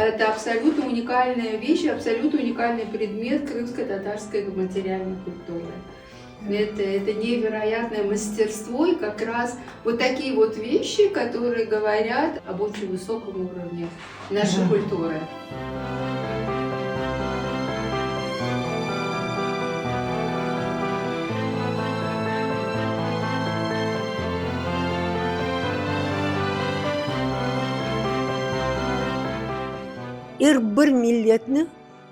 Это абсолютно уникальная вещь, абсолютно уникальный предмет крымско-татарской материальной культуры. Это, это невероятное мастерство и как раз вот такие вот вещи, которые говорят об очень высоком уровне нашей да. культуры. Er bir milletniñ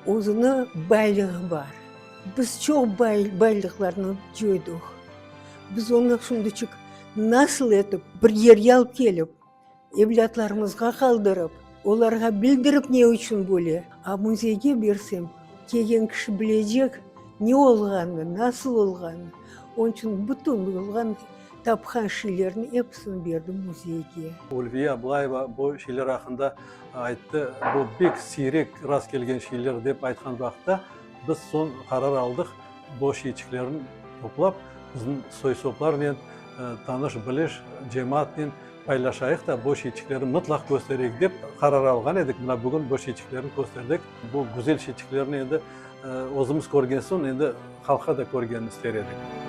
özüniñ baylığı bar. Biz çoq baylıqlarnı coydıq. Biz onı şimdiçik nasıl etip bir yerge alıp kelip, evlâtlarımızğa qaldırıp, olarğa bildirip ne içün böyle? A müzeyge bersem, kelgen kişi bilecek ne olğanını, nasıl olğanını. Onıñ içün bütün olğan, tapqan şeylerni episini berdim müzeyge. Ulviye Ablayeva bu şeyler aqqında ayttı, Bu pek siyrek rast kelgen şeyler, dep aytqan vaqıtta, Biz soñ qarar aldıq, bu şeyçiklerni toplap, bizim soy-soplarnen, tanış-biliş cemaatnen paylaşayıq da, bu şeyçiklerni mıtlaq köstereyik dep qarar alğan edik. Mına bugün bu şeyçiklerni kösterdik. Bu güzel şeyçiklerni endi özümiz körgen soñ, endi halqqa da körgenini ister edik.